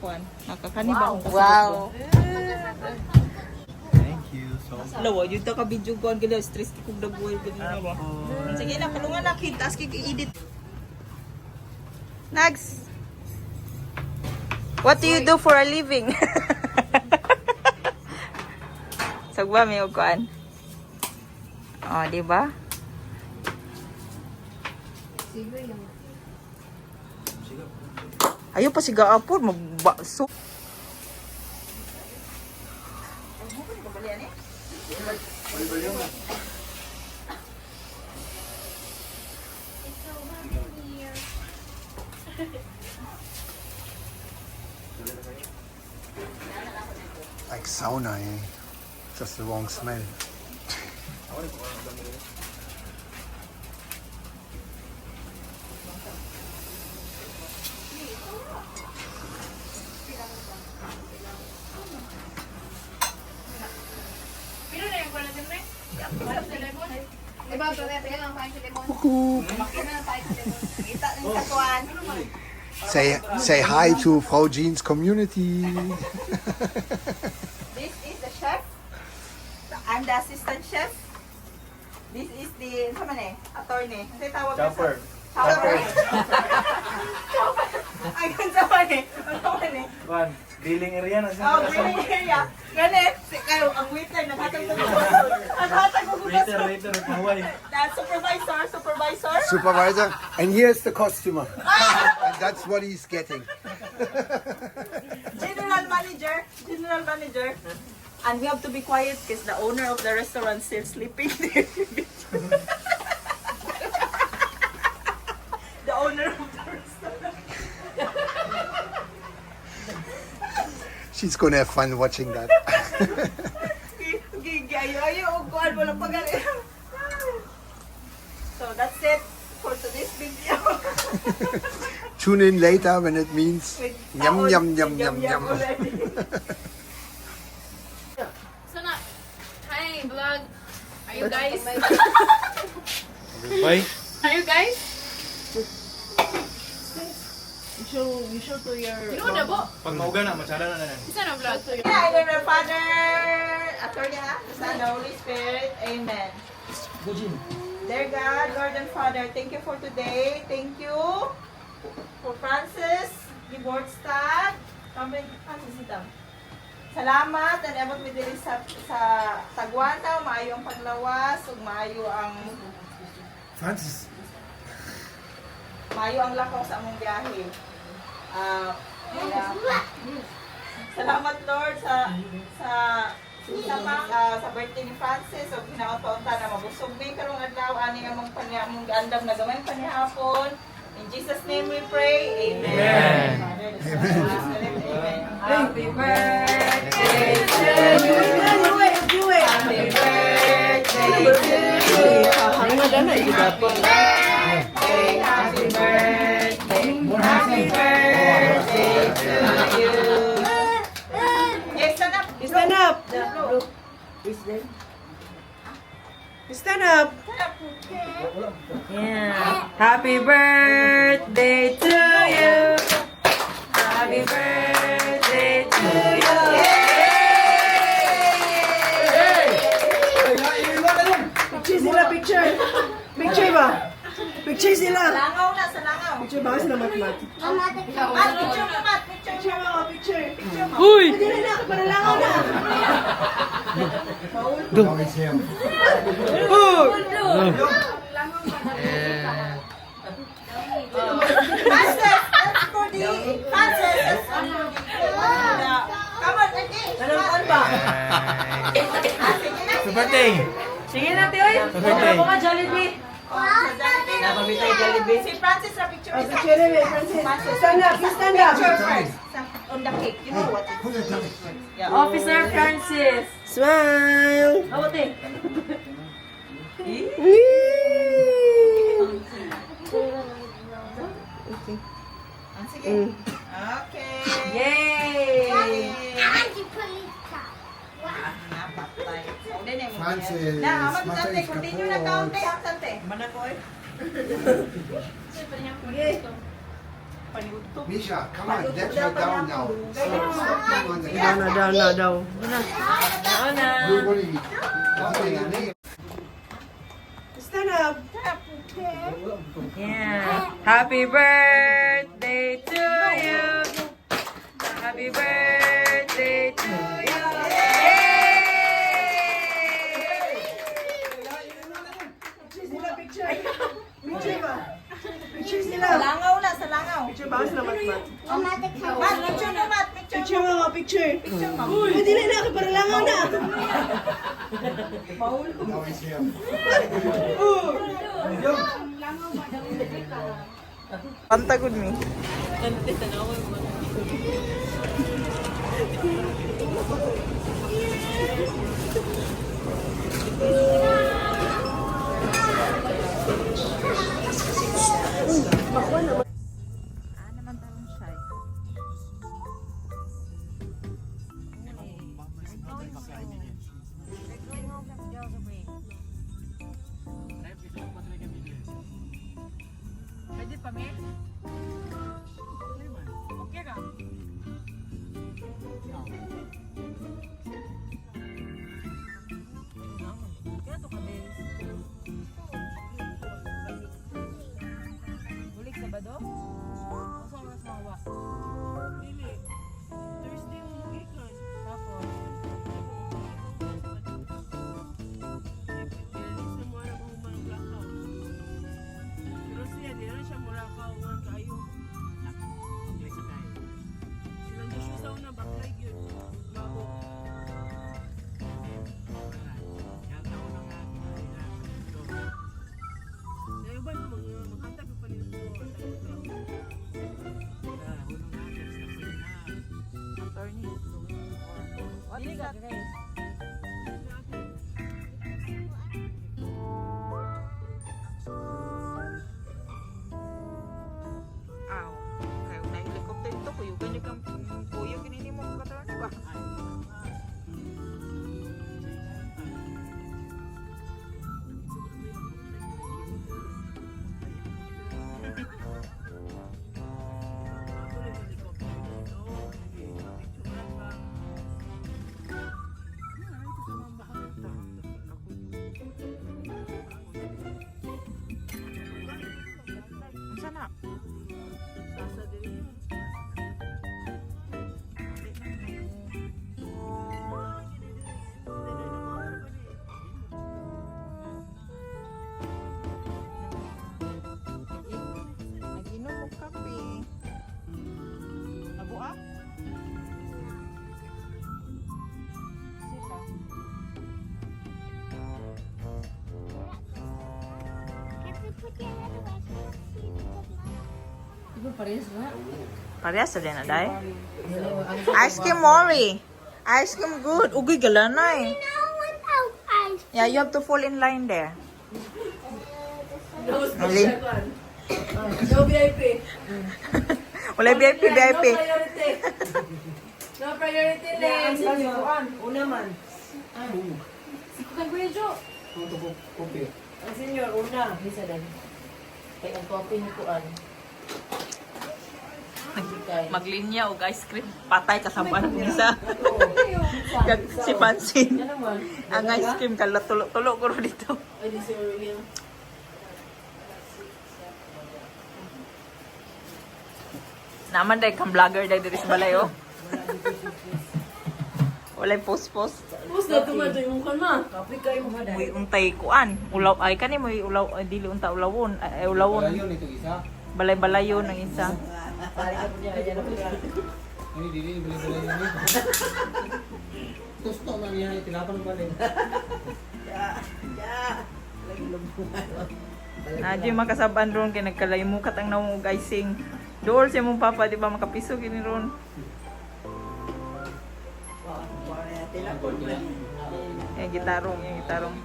kuan. Nakakani ba akong Wow. Thank you so much. Lawa, yun ta ka video kuan gila stress kog dagway ganina ba. Sige na, palungan na kid, taas kig i-edit. Nags. What do you do for a living? Sagwa may og kuan. Oh, di ba? Ayaw pa siga apod magbaso. Like sauna, eh? Just the wrong smell. Diba, pwede lang tayo sa lemon. Kita ng sa kuan. Say hi to Frau Jeans community. This is the chef. I'm the assistant chef. This is the, ano man eh? Attorney. Kasi tawag ko sa... Chopper. Chopper. Chopper. Ay, ganun man eh. Ano man eh? Kuan, dealing area na siya. Oh, green area. Ganit. Si, kayo, ang waiter, naghatag ko. Naghatag ko. Waiter, waiter, pahuway. The supervisor, supervisor. Supervisor. And here's the costumer. And that's what he's getting. General manager. General manager. And we have to be quiet because the owner of the restaurant still sleeping there. The owner of the restaurant. She's gonna have fun watching that. Ayo, ayo, og kuan wala pagali. So that's it for today's video. Tune in later when it means With yum taon, yum yum yum yum. already. So na, hi vlog. Are you guys? Bye. Are you guys? You show to your You know na bo? Pag mauga na, matsala na na. Isa na vlog. Yeah, in the name of the Father, Attorney, ha? The Son, the Holy Spirit. Amen. Dear God, Lord and Father, thank you for today. Thank you for Francis Gibortstad. Kami, Francis ito. Salamat and abot mi diri sa Tagwana, maayo ang paglawas ug maayo ang Francis. maayo ang lakaw sa among biyahe. Ah, kaya- Salamat, Lord, sa birthday ni Francis ug hinaot pa unta na mabusog mi karong adlaw ani among panya among giandam na gamay panihapon. In Jesus' name we pray. Amen. Amen. Father, the Son, and the Holy Spirit. Amen. Happy birthday to you. Happy birthday to you. Birthday, happy birthday, happy birthday to you. Yes, stand up. Stand up. Stand up. Stand up. Yeah. Happy birthday to you. Happy birthday to you. Picture sila, picture. Picture ba? Picture sila. Langaw na, sa langaw. Picture ba sila matmat? Ah, picture mo, Mat. Picture Picture mo. mo, picture. Picture mo. Uy! Hindi na na, panalangaw na. Francis, that's for the... Francis, that's for the... Come on, okay. Anong ba? Ah, sige na, sige na. Birthday! Sige na, Tioy. Birthday. Ako nga, Jollibee. Oh, sa Jollibee. Si Francis na picture. Oh, picture na, eh, Francis. Stand up, you stand up. Picture first. On the cake. You know what it is. Yeah. Officer Francis. Smile. Mabuti. Ah, sige. Okay. Yay! Napatay. Hindi na yung Francis, Na, amat mata tante, is continue na kapot. kaunti, ha, tante. Mana ko eh. Paniudto. Misha, come on, let her down now. Stop, stop being on the Down na, down na, daw. Nauna. You're going to be. Stand up. Yeah. Happy birthday to you. Happy birthday to you. Yay! Picture sila, picture. Picture ba? Picture sila. Sa langaw na, sa langaw. Picture ba sila, Mat, Mat? Mat, picture mo, Mat. Picture Picture mo. mo, picture. Picture mo. Uy, dili na, para langaw na. Now he's here. Pantagod mi. Ah, naman tarong siya. Pwede pa, me? Okay ra. Bulik Sabado? Unsa oras mawa? Dili. Thursday mo magikan. Tapos, Sa mga nabuhuman ng blackout. Pero siya, di na siya mura kaungan kayo. Sila Joshua sa una, baklay yun. Bago. Dahil ba, mga maghatag pa nila po. Attorney. What is that? Aw, kayo na helicopter ito, kuyugan niyo kang kuyog ini mo ka ba? Unsa na? Nag-inom og kape. Nabuak? Sila. Parehas sa din na, day? Ice cream, Mori. Ice cream good. Ugoy, galanay. Yeah, you have to fall in line there. Really? No VIP. Wala VIP, VIP. No priority. No priority lane. Una man. Kay Kuya Jo. Ang senior, una. Bisa dan. Kay ang coffee ni kuan. Maglinya og ice cream. Patay kasabaan ng isa. Si Pansin. Ano man? Ang ice cream kala tulo-tulo ko dito. Ay, di si Oreo. Naman day kang vlogger day diri sa balay oh. Walay post-post. Post na tumadyo yung mukha ma. Kape kayo mo. Muy untay kuan. Ulaw ay kani moy ulaw ay, dili unta ulawon. Ay, ulawon. Yun ito isa. Balay-balayon ang isa. Ini dili bali-bali yun. Gusto man niya tinapon pa rin. Na di makasabaan ron kay nagkalaymukat ang nawong og icing. Dool siya mong papa di ba makapiso gini ron. Eh gitarong, eh gitarong.